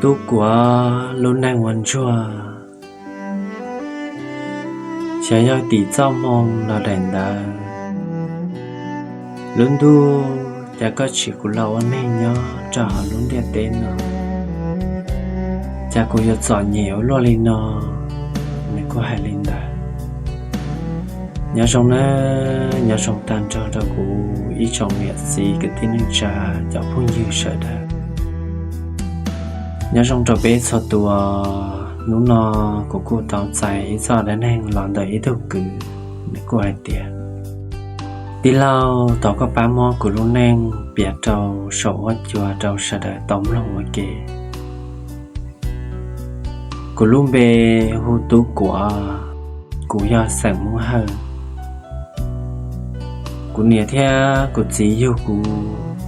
Tub Kuav lub neej ua ntsuag, xyov yog tim txoj hmoo los daim ntawd, lub ntuj, cas koj tsim kuv los ua neeg nyob rau hauv lub ntiaj teb no, cas kuv yuav txom nyem ua luaj li no. Nws kuj hais li ntawd. Nyob zoo nawb, nyob zoo tag nrho rau kuv ib tsoom niam txiv kwv tij neej tsa, cov phooj ywg sawv daws. Nyob zoo rau peb txhua tus. Hnub no kuv kuj tau txais ib txoj dab neeg los ntawm ib tug kwv, nws kuj hais tias, tij laug, thov koj pab muab kuv lub neej piav rau saum huab cua rau sawv daws tau mloog ua ke. Kuv lub npe hu Tub Kuav, kuv yog xeem Hmoob Hawj. Kuv niam thiab kuv txiv yug kuv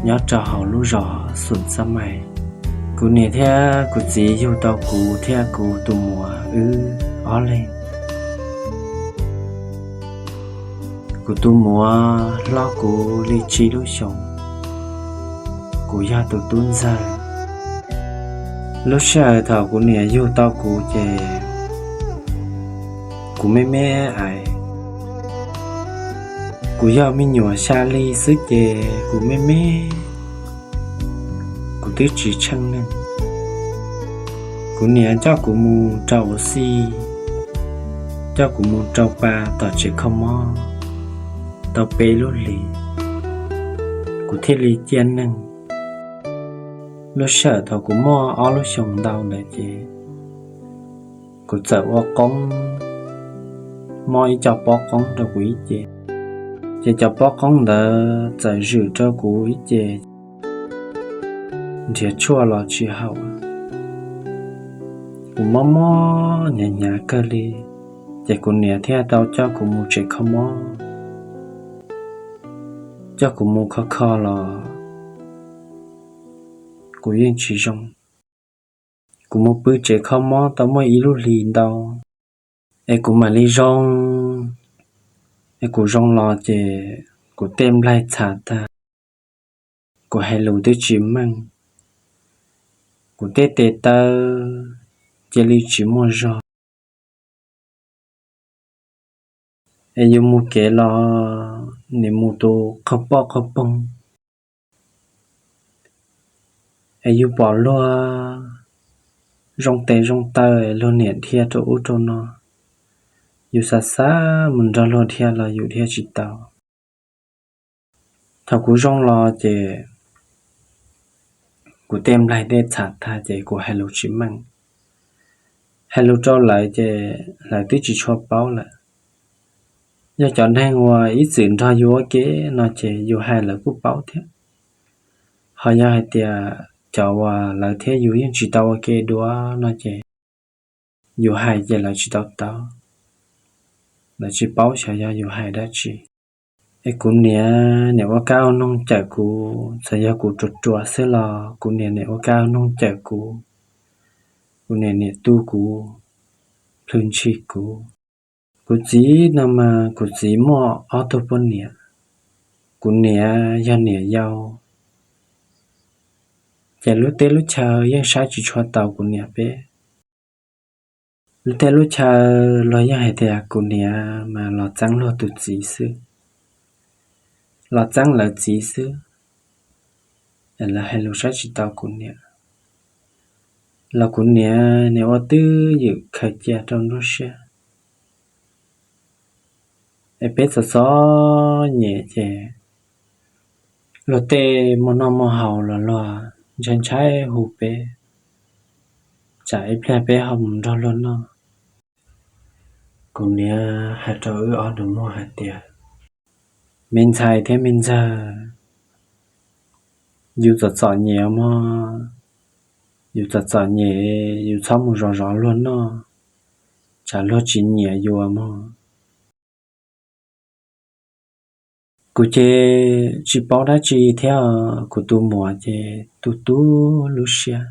nyob rau hauv lub zos Xum Xab Mais. Kuv niam thiab kuv txiv yug tau kuv thiab kuv tus muam wb ob leeg. Kuv tus muam hlob kuv li tsib lub xyoos, kuv yog tus tub ntxawg. Lub sij hawm thaum kuv niam yug tau kuv ces kuv me me aiv. Kuv yog me nyuam xya hli xwb ces kuv me me, kuv twb tsis tsheej neeg. Kuv niam coj kuv mus rau ua si, coj kuv mus rau pa tom tsev kho mob tau peb lub hlis, kuv thiaj li ciaj neeg. Lub sij hawm thaum kuv muaj ob lub xyoos ntau ntawd ces kuv txawm ua qoob, mob ib co pob qoob rau kuv ib ce, ces cov pob qoob ntawd txawm zwm rau kuv ib ce, nrhiav tshuaj los tsis haum. Kuv mob mob hnyav hnyav kawg li, ces kuv niam thiaj tau coj kuv mus tsev kho mob, coj kuv mus kho kho los kuv yeej tsis zoo. Kuv mus pw tsev kho mob tau muaj ib lub hlis ntau, es kuv mam li zoo, es kuv zoo los ces kuv tej nplaig txhav tag, kuv hais lus twb tsis meej, kuv tej tes taw cia li tsis muaj zog. Es yus mus kev los nim mus tus qaug poj qaug poog, es yus pom luag zoo tes zoo taw es luag niam dhia rau ub rau no, yus xav xav mus nrog luag dhia los yus dhia tsis tau. Thaum kuv zoo los ces kuv tej nplaig tej txhav tag ces kuv hais lus tsis meej. Hais lus rau lawv ces lawv twb tsis tshua paub lawm. Yog cov neeg uas ib txwm nrog yus ua ke no ces yus hais lawv kuj paub thiab. Ho yog hais tias cov uas lawv thiab yus yeej tsis tau ua ke dua no ces yus hais ces lawv tsis tau taub, lawv tsis paub xyov yog yus hais dab tsi. Es kuv niam niam ua kab ua noog cawm kuv, txawm yog kuv ruam ruam xwb los kuv niam niam ua kab ua noog cawm kuv. Kuv niam niam tu kuv, plhws ntshis kuv. Kuv txiv no mas kuv txiv muaj ob tug poj niam, kuv niam yog niam yau, ces lub teb lub chaw yeej saib tsis tshua tau kuv niam peb. Lub teb lub chaw luag yeej hais tias kuv niam mas los txeeb luag tus txiv xwb, los txeeb lawv txiv xwb, es lawv hais lus saib tsis tau kuv niam. Los kuv niam niam ua twj ywm khaws cia rau nruab siab. Es peb txom txom nyem ces luag tej muaj noj muaj haus los luag ntshai ntshai hu peb, tsam ib pliag peb ho mus nrog luag noj. Kuv niam hais rau wb ob nus muag hais tias, me ntxhais thiab me ntxawg, yus txom txom nyem mog, yus txom txom nyem, yus txhob mus zov zov luag noj, tsam luag tsis nyiam yus mog. Kuv ces tsis paub dab tsi thiab, kuv tus muam ces tu tu lub siab,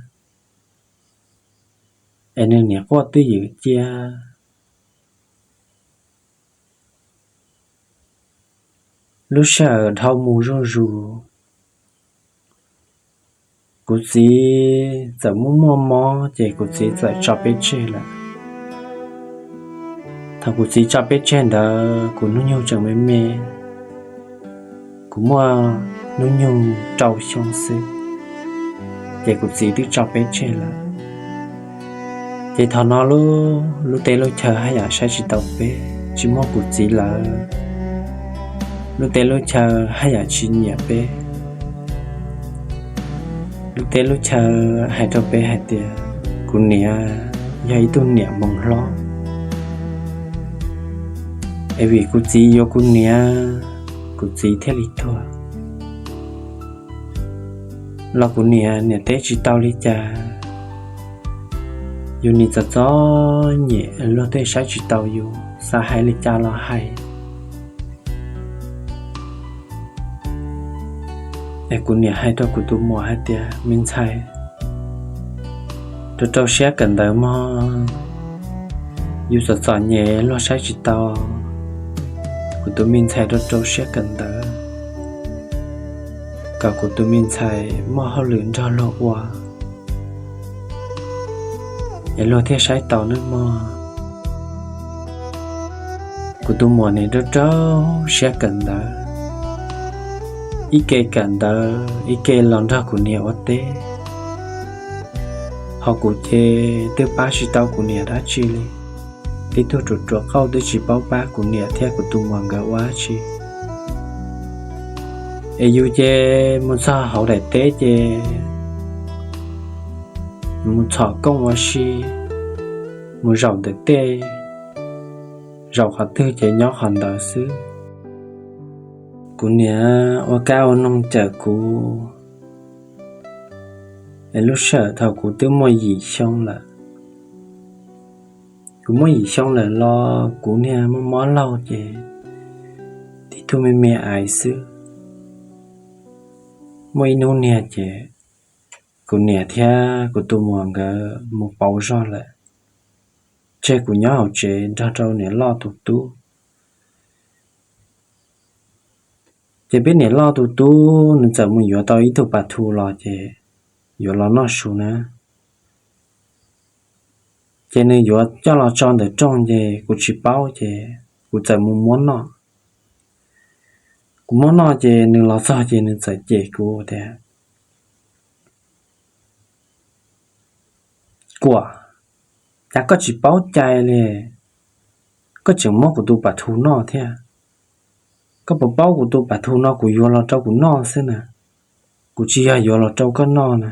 es nws niam quaj twj ywm cia. Lub sij hawm dhau mus zuj zus, Kuv txiv txawm muaj muaj mob ces kuv txiv txawm tso peb tseg lawm. Thaum kuv txiv tso peb tseg ntawd kuv hnub nyoog tseem me me, kuv muaj hnub nyoog rau xyoo xwb, ces kuv txiv twb tso peb tseg lawm. Ces thaum no lub, lub teb lub chaw haj yam saib tsis tau peb, tsis muaj kuv txiv lawm, lub teb lub chaw haj yam tsis nyiam peb. Lub teb lub chaw hais rau peb hais tias kuv niam yog ib tug niam moos hlob, es vim kuv txiv yuav kuv niam, kuv txiv thiaj li tuag. Los kuv niam niam teb tsis tau li cas, yus nim txom txom nyem luag tej saib tsis tau yus, xav hais li cas los hais. Es kuv niam hais rau kuv tus muam hais tias, me ntxhais, rau rau siab kawm ntawv mog, yus txom txom nyem luag saib tsis tau. Kuv tus me ntxhais rau rau siab kawm ntawv, kom kuv tus me ntxhais muaj hauj lwm nrog luag ua, es luag thiaj saib tau nawb mog. Kuv tus muam nim rau rau siab kawm ntawv, ib ke kawm ntawv ib ke los nrog kuv niam ua teb, ho kuv ces twb pab tsis tau kuv niam dab tsi li. Tib tug ruam ruam qauj twb tsis paub pab kuv niam thiab kuv tus muam nkawd ua dab tsi. Es yus ces mus txog hauv daim teb ces mus txhom kooj ua si, mus zaum ntawm tej, zaum qhov twg ces nyob qhov ntawd xwb. Kuv niam ua kab ua noog cawm kuv, es lub sij hawm thaum kuv twb muaj yim xyoo lawm. Kuv muaj yim xyoo lawm los kuv niag mob mob laug ces tib tug me me aiv xwb. Muaj ib hnub niag ces kuv niam thiab kuv tus muam nkawd mus pauv zog lawm, tseg kuv nyob hauv tsev nrog rau niam loj tus tub. Ces peb niam loj tus tub nws txawm mus yuav tau ib tug pas thu los ces yuav los noj su na. Ces nws yuav coj los tso ntawm rooj ces kuv tsis paub ces kuv txawm mus muab noj. Kuv muab noj ces nws los txog ces nws txawm cem kuv tias, Kuam, cas koj tsis paub cai li, koj tseem muab kuv tus pas thu noj thiab. Koj puas paub kuv tus pas thu no kuv yuav los rau kuv noj xwb na, kuv tsis yog yuav los rau koj noj na.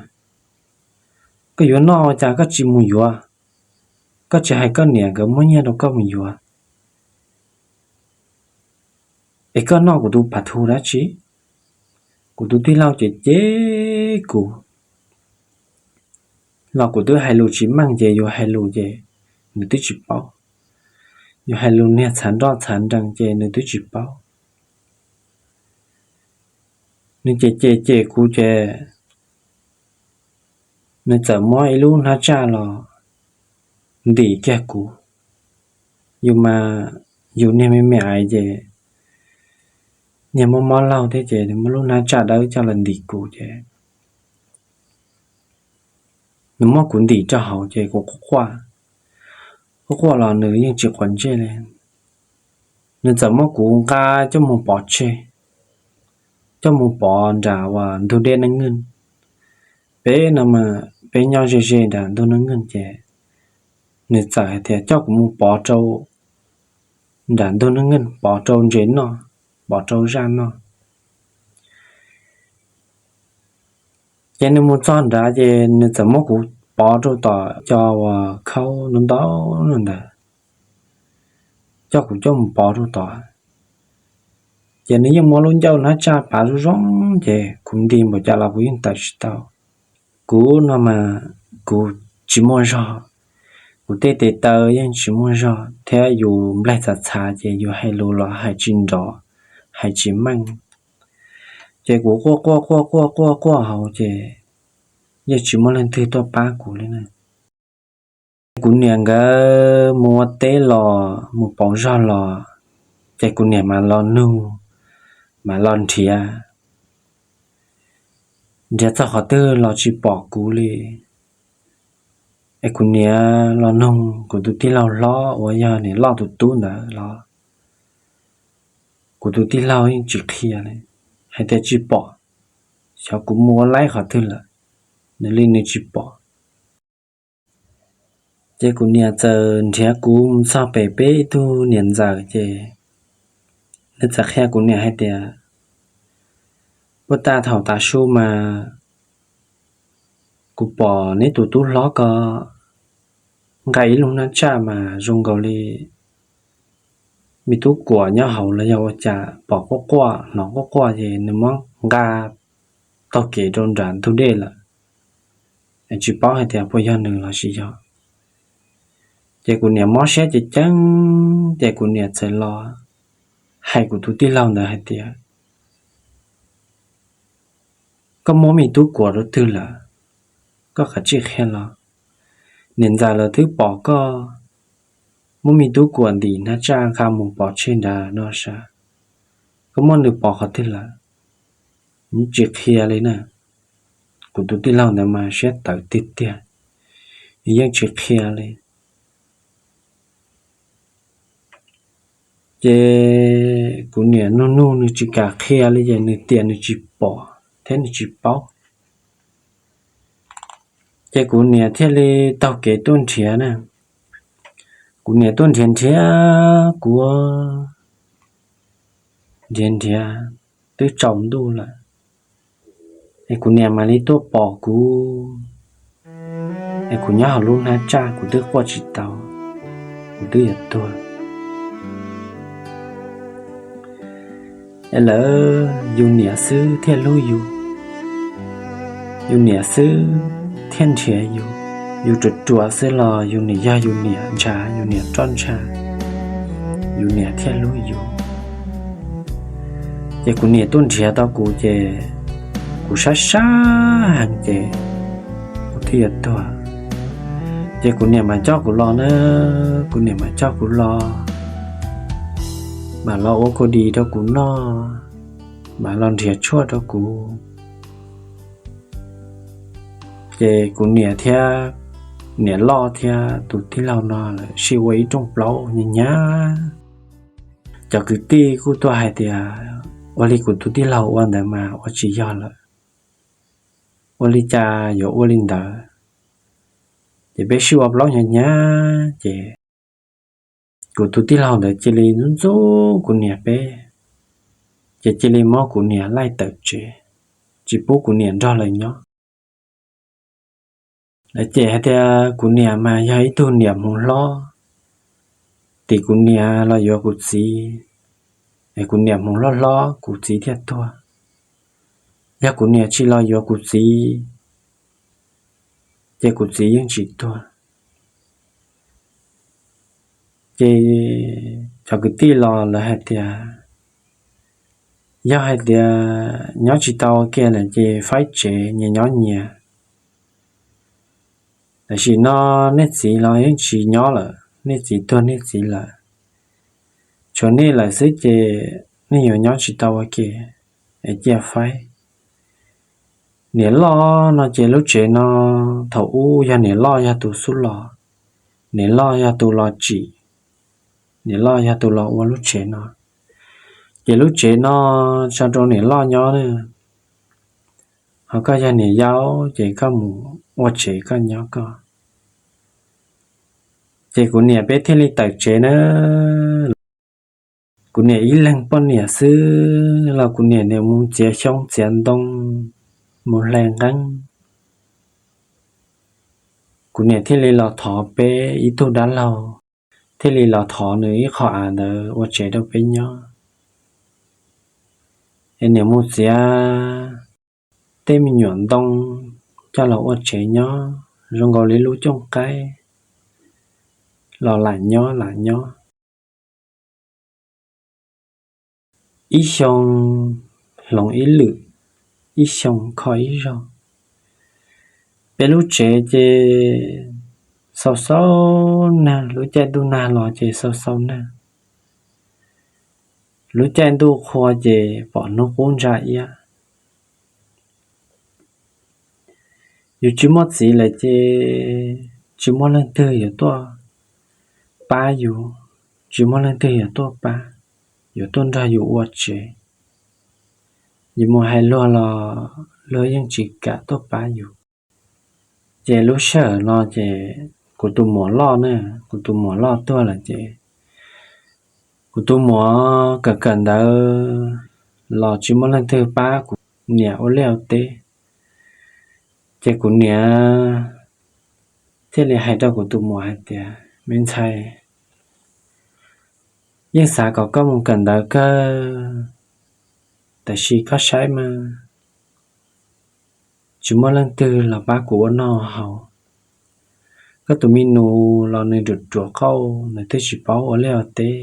Koj yuav noj ua cas koj tsis mus yuav, koj tsis hais koj niam nkawd muab nyiaj rau koj mus yuav, es koj noj kuv tus pas thu dab tsi? Kuv tus tij laug ces cem kuv, los kuv twb hais lus tsis meej ces yus hais lus ces nws twb tsis paub, yus hais lus niag txhav nroj txhav nrees ces nws twb tsis paub. Nws cem cem cem kuv ces nws txawm muab ib lub hnab tsaj los ntim kiag kuv. Yus mas yus niag me me aiv ces niag mob mob laug thiab ces nws muab lub hnab tsaj dawb coj los ntim kuv ces nws muab kuv ntim rau hauv ces kuv quaj quaj, quaj quaj los nws yeej tsis quav ntsej li. Nws txawm muab kuv nqa coj mus pov tseg, coj mus pov nram uas ntug dej Neej Ngwj. Peb no mas peb nyob ze ze nram ntug Neej Ngwj ces nws txawm hais tias coj kuv mus pov rau nram ntug Neej Ngwj, pov rau ntses noj, pov rau zaj noj. Ces nws mus txog nrad ces nws txawm muab kuv pov rau tom cov uas khaub ntau ntau ntawd, coj kuv coj mus pov rau tod. Ces nws yeej muab lub ncauj hnab tsaj pav zoo zoo ces kuv nti npaum cas los kuv yeej tawm tsis tau. Kuv no mas kuv tsis muaj zog, kuv tej tes taw yeej tsis muaj zog thiab yus nplaig txav txhav ces yus hais lus los hais tsis nrov, hais tsis meej. Ces kuv quaj quaj quaj quaj quaj quaj hauv ces yeej tsis muaj leej twg tuaj pab kuv li na. Kuv niam nkawd mus ua teb los mus pauv zog los, ces kuv niam mam los nug, mam los nrhiav. nrhiav txog qhov twg los tsis pom kuv li. Es kuv niam los nug kuv tus tij laug hlob uas yog niam loj tus tub ntawd los kuv tus tij laug yeej tsis qhia li, hais tias tsis pom, xyov kuv mus ua laib qhov twg lawm, nws li nws tsis pom. Ces kuv niam txawm nrhiav kuv mus txog pem peb ib tug niam ntxawm ces nws txawm qhia kuv niam hais tias, puag ta thaum tav su mas kuv pom neb tus tub hlob ko nqa ib lub hnab tsaj mas zoo nkaus li me tub kuam nyob hauv los yog ua cas pom quaj quaj hnov quaj quaj ces nws muab nqa taug kev rau nram ntug dej lawm. Tsis paub hais tias puas yog nws los tsis yog. Ces kuv niam mob siab ces ceeb ces kuv niam txawm los hais kuv tus tij laug ntawd hais tias, koj muab me tub kuam rau twg lawm? Koj kav tsij qhia los. Niam ntxawm lawv twb pom koj muab me tub kuam ntim hnab tsaj nqa mus pov tseg nrad no sav. Koj muab nws pov qhov twg lawm? Nws tsis qhia li na. Kuv tus tij laug ntawd mas siab tawv tiag tiag, nws yeej tsis qhia li. Ces kuv niam nug nug nws tsis kam qhia li ces nws tias nws tsis pom thiab nws tsis paub. Ces kuv niam thiaj li taug kev tuaj nrhiav na. Kuv niam tuaj nrhiav nrhiav kuv, nrhiav nrhiav twb tsaus ntuj lawm es kuv niam mam li tuaj pom kuv. Es kuv nyob hauv lub hnab tsaj kuv twb quaj tsis tau, kuv twb yuav tuag. Es lawv, yus niam xwb thiaj hlub yus, yus niam xwb thiaj nrhiav yus. Yus ruam ruam xwb los yus niam yog yus niam ntshav, yus niam roj ntsha, yus niam thiaj hlub yus. Ces kuv niam tuaj nrhiav tau kuv ces kuv sab sab heev ces kuv twb yuav tuag. Ces kuv niam mam coj kuv los na, kuv niam mam coj kuv los, mam los ua kua dis rau kuv noj, mam los nrhiav tshuaj rau kuv. Ces kuv niam thiab, niam loj thiab tus tij laug no lawv sib ua ib rooj plaub nyab nyab. Cov kwv tij kuj tuaj hais tias ua li kuv tus tij laug ua ntawd mas ua tsis yog lawm, ua li cas yuav ua li ntawd. Ces peb sib ua plaub nyab nyab ces kuv tus tij laug ntawd cia li ntxub ntxub kuv niam peb, ces cia li muab kuv niam laij tawm tsev, tsis pub kuv niam nrog lawv nyob. Lawv cem hais tias kuv niam mas yog ib tug niam hmoov hlob, tim kuv niam los yuav kuv txiv, es kuv niam hmoov hlob hlob kuv txiv thiaj tuag. Yog kuv niam tsis los yuav kuv txiv, ces kuv txiv yeej tsis tuag. Ces cov kwv tij los lawv hais tias, yog hais tias nyob tsis tau ua ke lawm ces faib tsev nyias nyob nyias. Tam sim no nej txiv los yeej tsis nyob lawm, nej txiv tuag nej txiv lawm, tshuav nej lawm xwb ces nej yuav nyob tsis tau ua ke, es cia faib. Niam loj no ces lub tsev no thaum ub yog niam loj yog tus xub los, niam loj yog tus los tsim, niam loj yog tus los ua lub tsev no. Ces lub tsev no tso rau niam loj nyob na, ho koj yog niam yau ces koj mus ua tsev koj nyob koj. Ces kuv niam peb thiaj li tawm tsev na. Kuv niam ib leeg poj niam xwb los kuv niam niam mus txiav xyoob txiav ntoo, mus hle nqeeb. Kuv niam thiaj li los thov peb ib tug dab laug, thiaj li los thov nws ib qho av ntawd ua tsev rau peb nyob. Es niam mus txiav tej me nyuam ntoo coj los ua tsev nyob zoo nkaus li lub cooj qaib, los lam nyob lam nyob. Ib xyoo hloov ib lwm, ib xyoo kho ib zaug. Peb lub tsev ces xau xau nag, lub caij ntuj nag los ces xau xau nag. Lub caij ntuj qhua ces pom hnub qub ntsa iab. Yus tsis muaj txiv lawm ces tsis muaj leej twg yuav tuaj pab yus, tsis muaj leej twg yuav tuaj pab, yuav tuaj nrog yus ua tsev. Yus mus hais luag los luag yeej tsis kam tuaj pab yus. Ces lub sij hawm no ces kuv tus muam loj na, kuv tus muam loj tuag lawm ces kuv tus muam kawm kawm ntawv los tsis muaj leej twg pab kuv niam ua liaj ua teb. Ces kuv niam thiaj li hais rau kuv tus muam hais tias, me ntxhais, yeej xav kom koj mus kawm ntawv kawg, tab sis koj saib mas tsis muaj leej twg los pab kuv ua noj ua haus. Koj tus me nus los nws ruam ruam qauj, nws twb tsis paub ua liaj ua teb,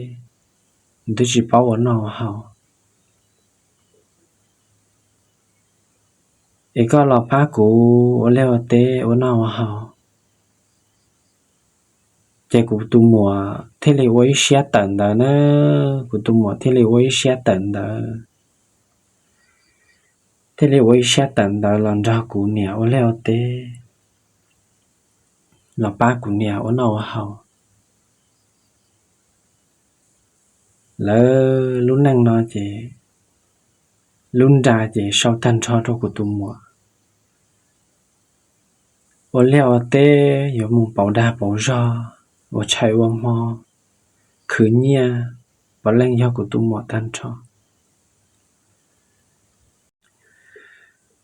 nws twb tsis paub ua noj ua haus. Es koj los pab kuv ua liaj ua teb ua noj ua haus. Ces kuv tus muam thiaj li ua ib siab tawm ntawv na, kuv tus muam thiaj li ua ib siab tawm ntawv, thiaj li ua ib siab tawm ntawv los nrog kuv niam ua liaj ua teb, los pab kuv niam ua noj ua haus. Lawv lub neej no ces lub nra ces sau tag nrho rau kuv tus muam. Ua liaj ua teb yuav mus pauv dag pauv zog, ua tshais ua hmo, khwv nyiaj, puav leej yog kuv tus muam tag nrho.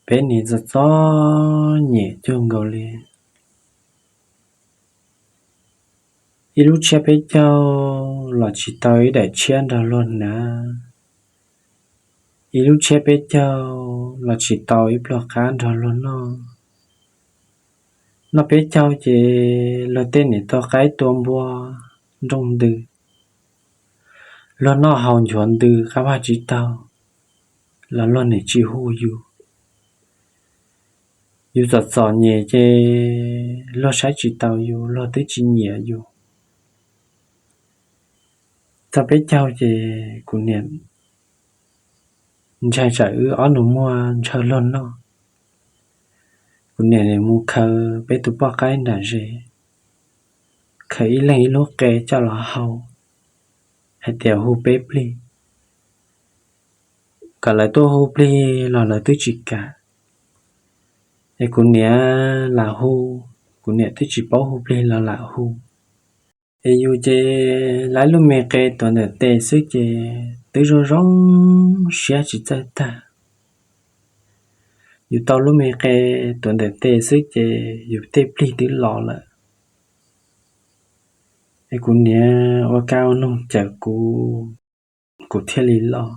Peb niam txom txom nyem cuag nkaus li. Ib lub tshiab peb caug los tsis tau ib daim tshiab nrog luag hnav, ib lub tshiab peb caug los tsis tau ib pluag qab nrog luag noj. Noj peb caug ces luag tej niam tua qaib tua npua nrooj ntws, luag noj haus nchuav ntws qab vaj tsib taug los luag niam tsis hu yus. Yus txom txom nyem ces luag saib tsis taus yus, luag twb tsis nyiam yus. Txog peb caug ces kuv niam ntshai tsam wb ob nus muag ntshaw luag noj, kuv niam mus khaws peb tus poj qaib nram zes, khaws ib leeg ib lub qe coj los hau, hais tias hu peb plig. Kom lawv tuaj hu plig los lawv twb tsis kam. Es kuv niam lam hu, kuv niam twb tsis paub hu plig los lam hu. Es yus ces laib lub me qe tuav ntawm tes xwb ces twb zoo zoo siab tsis txawj tag. Yus tau lub me qe tuav ntawm tes xwb ces yus tej plig twb los lawm. Es kuv niam ua kab ua noog cawm kuv, kuv thiaj li loj.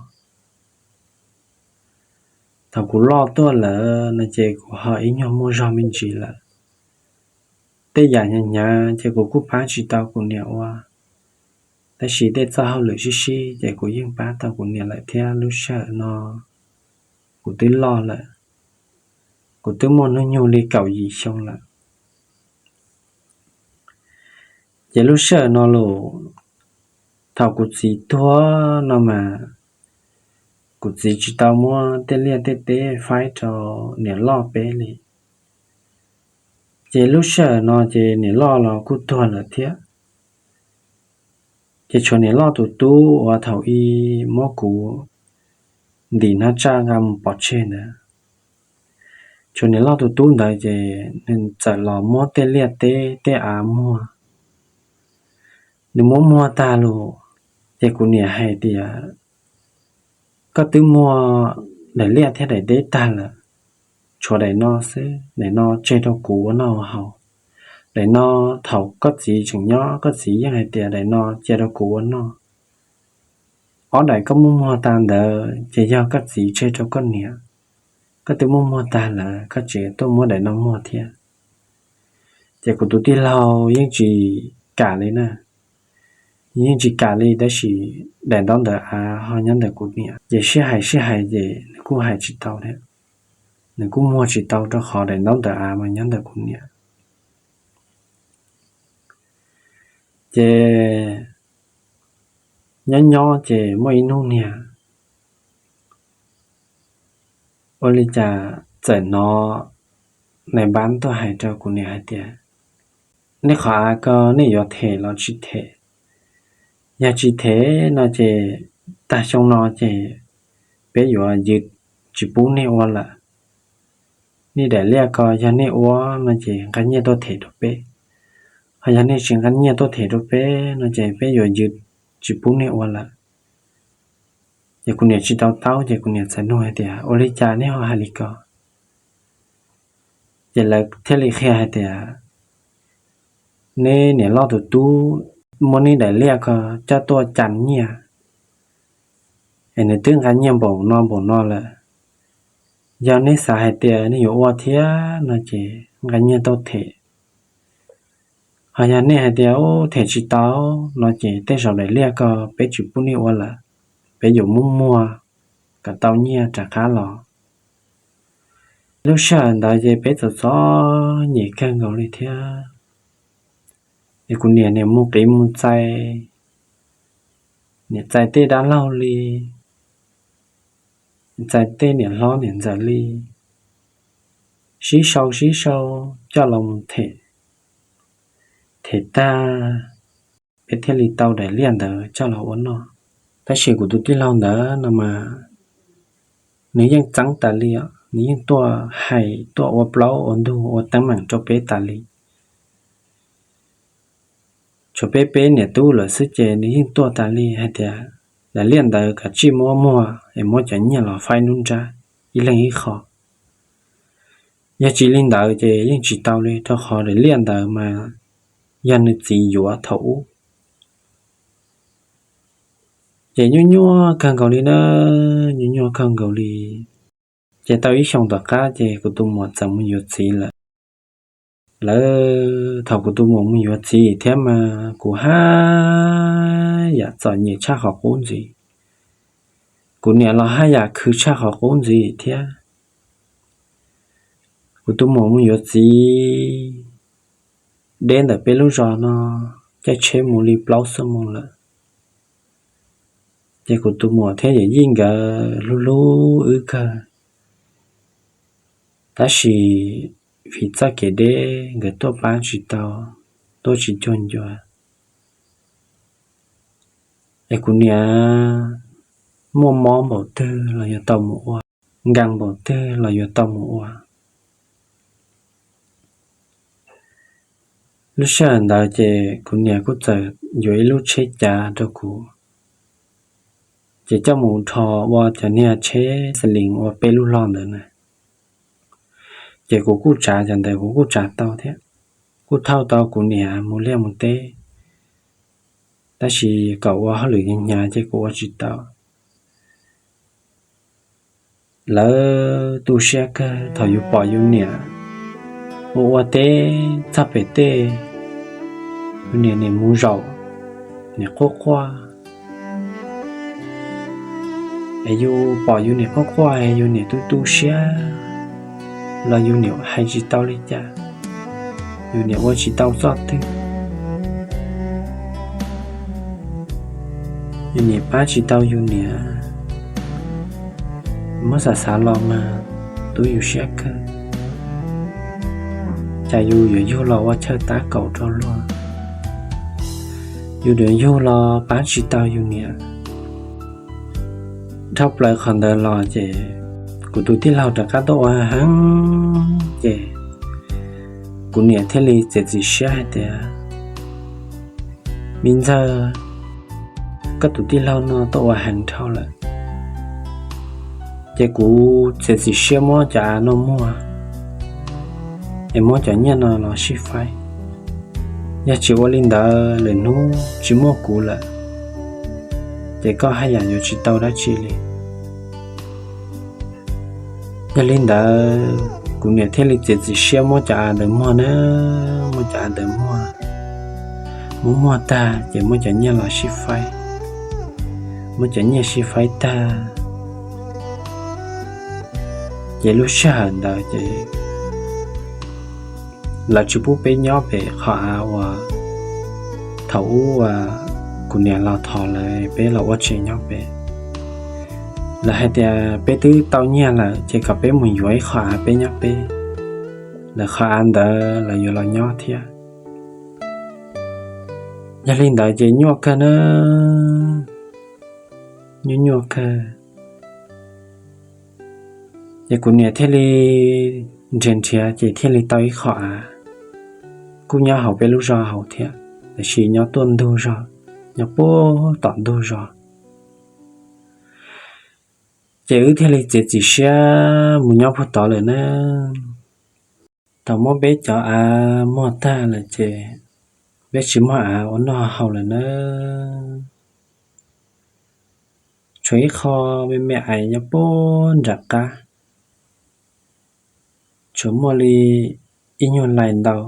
Thaum kuv loj tuaj lawm no ces kuv ho ib nyuag muaj zog me ntsis lawm. Tej yam hnyav hnyav ces kuv kuj pab tsis tau kuv niam ua, tab sis tej txoj hauj lwm sib sib ces kuv yeej pab tau kuv niam lawm thiab. Lub sij hawm no kuv twb loj lawm, kuv twb muaj hnub nyoog li kaum yim xyoo lawm. Ces lub sij hawm no los, thaum kuv txiv tuag no mas, kuv txiv tsis tau muab tej liaj tej teb faib rau niam loj peb li. Ces lub sij hawm no ces niam loj los kuj tuag lawm thiab. Ces tshuav niam loj tus tub uas thaum ub muab kuv ntim hnab tsaj nqa mus pov tseg ntawd. Tshuav niam loj tus tub ntawd ces nws txawm los muab tej liaj teb tej av muag. Nws muab muag tag los, ces kuv niam hais tias, koj twb muag daim liaj thiab daim teb tag lawm, tshuav daim no xwb, daim no tseg rau kuv ua noj ua haus. Daim no thaum koj txiv tseem nyob koj txiv yeej hais tias daim no cia rau kuv ua noj. Ob daim koj muab muag tag ntawd ces yog koj txiv tseg rau koj niam. Koj twb muab muag tag lawm koj tseem tuaj muab daim no muag thiab. Ces kuv tus tij laug yeej tsis kam li na, yeej tsis kam li, tab sis daim ntaub ntawv av ho nyob ntawm kuv niam. Ces sib hais sib hais ces nws kuj hais tsis tau thiab, nws kuj muag tsis tau rau qhov daim ntaub ntawv av mas nyob ntawm kuv niam. Ces nyob nyob ces muaj ib hnub niag ua li cas txawm hnov nais npab tuaj hais rau kuv niam hais tias, nej qhov av ko nej yuav them los tsis them? Yog tsis them no ces tag xyoo no ces peb yuav ywj tsis pub nej ua lawm. Nej daim liaj ko yog nej ua no ces nqa nyiaj tuaj them rau peb, ho yog nej tsis nqa nyiaj tuaj them rau peb no ces peb yuav ywj tsis pub nej ua lawm. Ces kuv niam tsis tau taub ces kuv niam txawm nug hais tias, ua li cas nej ho hais li ko? Ces lawv thiaj li qhia hais tias, neb niam loj tus tub muab neb daim liaj ko coj tuaj cas nyiaj, es nws twb nqa nyiaj npaum no npaum no lawm. Yog neb xav hais tias neb yuav ua thiab no ces nqa nyiaj tuaj them. Ho yog nej hais tias, u, them tsis tau no ces tej zaum daim liaj ko peb tsis pub nej ua lawm, peb yuav muab muag kom tau nyiaj rov qab los. Lub sij hawm ntawd ces peb txom txom nyem kawg nkaus li thiab. Es kuv niam niam mus qiv mus txais, niam txais tej dab laug li, txais tej niam hlob niam ntxawm li, sib sau sib sau coj los mus them. Them tag, peb thiaj li tau daim liaj ntawd coj los ua noj. Tab sis kuv tus tij laug ntawd no mas nws yeej txeeb tas li os, nws yeej tuaj hais tuaj ua plaub ua ntug ua teeb meem rau peb tas li. Tshuav peb peb niam tub lawm xwb ces nws yeej tuaj tas li hais tias, daim liaj ntawd kav tsij muab muag es muab cov nyiaj los faib nruab nrab ib leeg ib qho. Yog tsis li ntawd ces yeej tsis tau li, rau qhov daim liaj ntawd mas yog nws txiv yuav thaum ub. Ces nyuaj nyuaj kawg nkaus li na, nyuaj nyuaj kawg nkaus li. Ces tau ib xyoos tom qab ces kuv tus muam txawm mus yuav txiv lawm. Lawv thaum kuv tus muam mus yuav txiv thiab mas kuv haj yam txom nyem tshaj qhov qub ntxiv. Kuv niam los haj yam khwv tshaj qhov qub ntxiv thiab. Kuv tus muam mus yuav txiv deb ntawm peb lub zos no, caij tsheb mus li plaub xuab moos lawm. Ces kuv tus muam thiab yawm yij nkawd hlub hlub wb kawg, tab sis vim txoj kev deb nkawd tuaj pab tsis tau, tuaj tsis cuag ncua. Es kuv niam muaj mob npaum twg los yuav tau mus ua, nkees npaum twg los yuav tau mus ua. Lub sij hawm ntawd ces kuv niam kuj txawm yuav ib lub tsheb cav rau kuv, ces coj mus dhos ua cov niag tsheb xas lis ua peb lub hlo ntawd na. Ces kuv kuj tsav cov ntawd kuv kuj tsav tau thiab, kuj thauj tau kuv niam mus liaj mus teb, tab sis kom ua hauj lwm hnyav hnyav ces kuv ua tsis tau. Lawv tu siab kawg thaum yus pom yus niam ua ua teb txog pem tej, yus niam nim mus zaum, nim quaj quaj. Es yus pom yus niam quaj quaj, yus niam tu tu siab los yus niam hais tsis tau li cas, yus niam ua tsis tau txoj twg, yus niam pab tsis tau yus niam. Muab xav xav los mas tu yus siab kawg. Cas yus yuav yug los ua chaw tab kaum rau luag, yus yuav yug los pab tsis tau yus niam. Dhau plaws qhov ntawd los ces kuv tus tij laug rov qab tuaj ua heev ces kuv niam thiaj li txiav txim siab hais tias, me ntxawg, koj tus tij laug no tuaj ua heev dhau lawm, ces kuv txiav txim siab muab cov av no muag, es muab cov nyiaj no los sib faib. Yog tsis ua li ntawd lwm hnub tsis muaj kuv lawm, ces koj haj yam yuav tsis tau dab tsi li. Yog li ntawd kuv niam thiaj li txiav txim siab muab cov av ntawd muag na, muab cov av ntawd muag, muab muag tag ces muab cov nyiaj los sib faib, muab cov nyiaj sib faib tag. Ces lub sij hawm ntawd ces lawv tsis pub peb nyob pem qhov av uas thaum ub uas kuv niam los thov lawv peb los ua tsev nyob pem. Lawv hais tias peb twb tau nyiaj lawm ces kom peb mus yuav ib qho av peb nyob peb. lawv qhov av ntawd lawv yuav los nyob thiab. Yog li ntawd ces nyuaj kawg na, nyuaj nyuaj kawg. Ces kuv niam thiaj li nrhiav nrhiav ces thiaj li tau ib qho av, kuj nyob hauv peb lub zos hauv thiab, tiam sis nyob tuaj ntug zos, nyob puag tom ntug zos. Ces wb thiaj li txiav txim siab mus nyob puag tod lawm na. Thaum muab peb cov av muag tag lawm ces peb tsis muaj av ua noj haus lawm na. Tshuav ib qho me me ais nyob puag nram qab, tsuas muaj li ib nyuag lais ntau,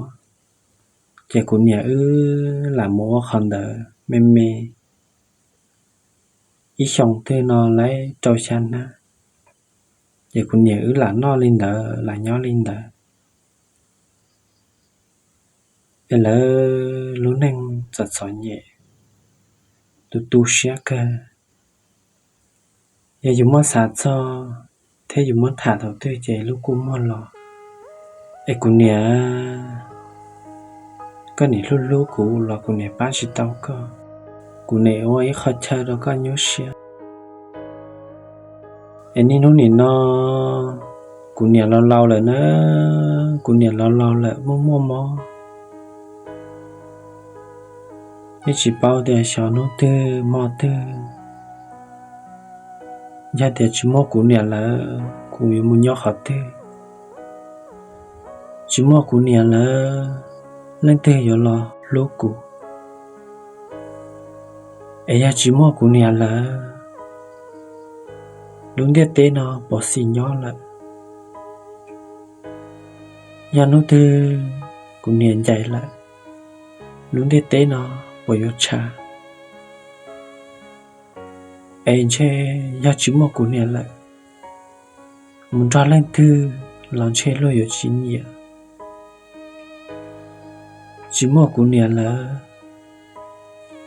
ces kuv niam wb lam mus ua qhov ntawd me me ib xyoos twg no laib rau xya hnab, ces kuv niam wb lam noj li ntawd lam nyob li ntawd. Es lawv lub neej txom txom nyem, tu tu siab kawg. Yog yus muab xav txog thiab yus muab tham thaum twg ces lub kua muag los. Es kuv niam, koj niam hlub hlub kuv los kuv niam pab tsis tau koj, kuv niam ua ib qho chaw rau koj nyuaj siab. Es niaj hnub nim no kuv niam laus laus lawm na, kuv niam laus laus lawm muaj muaj mob, yeej tsis paub tias xyov hnub twg hmo twg. Yog tias tsis muaj kuv niam lawm kuv yuav mus nyob qhov twg? Tsis muaj kuv niam lawm leej twg yuav los hlub kuv? Es yog tsis muaj kuv niam lawm, lub ntiaj teb no puas xis nyob lawm? Yog hnub twg kuv niam ncaim lawm, lub ntiaj teb no puas yuav tshav? Es ntshe yog tsis muaj kuv niam lawm, mus nrog leej twg los ntshe luag yuav tsis nyiam. Tsis muaj kuv niam lawm,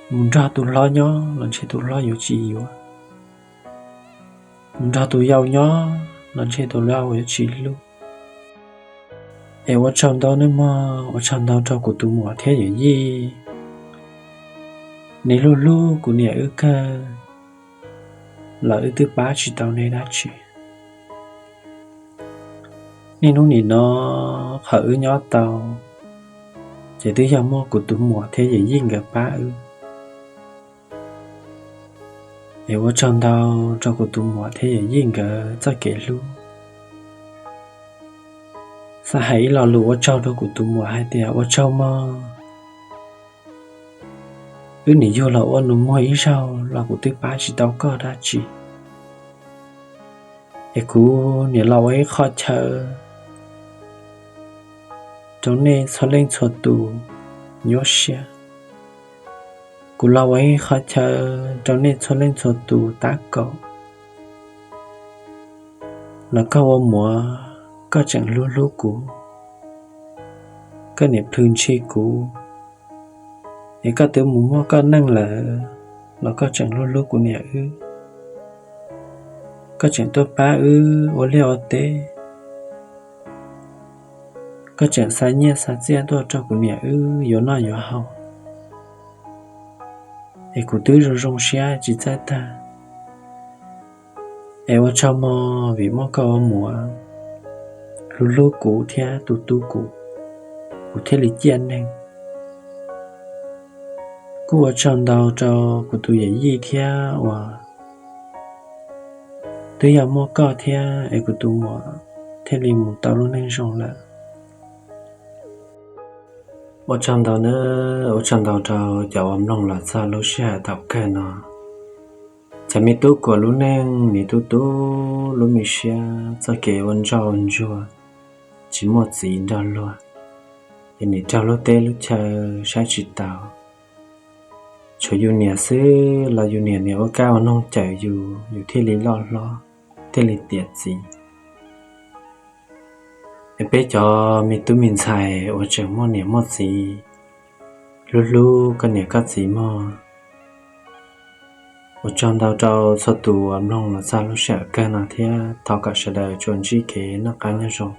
mus nrog tus hlob nyob los ntshe tus hlob yuav tsis yuav, mus nrog tus yau nyob los ntshe tus yau yuav tsis hlub. Es ua tsaug ntau nawb mog, ua tsaug ntau rau kuv tus muam thiab yawm yij, nej hlub hlub kuv niam wb kawg los wb twb pab tsis tau nej dab tsi. Niaj hnub nim no qhov wb nyob tau ces twb yog muaj kuv tus muam thiab yawm yij nkawd pab wb. Es ua tsaug ntau rau kuv tus muam thiab yawm yij nkawd txoj kev hlub. Xav hais ib lo lus ua tsaug rau kuv tus muam hais tias ua tsaug mog, wb nim yug los ua nus muag ib zaug los kuv twb pab tsis tau koj dab tsi. Es kuv niam los ua ib qho chaw rau nej txhua leej txhua tus nyuaj siab. Kuv los ua ib qho chaw rau nej txhua leej txhua tus tab kaum. Los koj ua muam, koj tseem hlub hlub kuv, koj niam plhws ntshis kuv, es koj twb mus muaj koj neej lawm los koj tseem hlub hlub kuv niam wb. Koj tseem tuaj pab wb ua liaj ua teb, koj tseem xa nyiaj xa txiaj tuaj rau kuv niam wb yuav noj yuav haus. Es kuv twb zoo zoo siab tsis txawj tag. Es ua tsaug mog vim muaj koj ua muam hlub hlub kuv thiab tu tu kuv, kuv thiaj li ciaj neeg. Kuj ua tsaug ntau rau kuv tus yawm yij thiab uas twb yog muaj koj thiab es kuv tus muam thiaj li mus tau lub neej zoo lawm. Ua tsaug ntau na, ua tsaug ntau rau cov uas mloog los txog lub sij hawm thaum kawg no. Cov me tub kuam lub neej nim tu tu lub me siab txoj kev ua ntsoj ua ntsuag, tsis muaj txiv nrog luag, es nim raug lub teb lub chaw saib tsis taus. Tshuav yus niam xwb los yus niam nim ua kab ua noog cawm yus, yus thiaj li loj hlob, thiaj li tiav txiv. Es peb cov me tub me ntxhais uas tseem muaj niam muaj txiv, hlub hlub koj niam koj txiv mog. Ua tsaug ntau rau txhua tus uas mloog los txog lub sij hawm kawg no thiab thov kom sawv daws tsuas ntsib kev noj qab nyob zoo.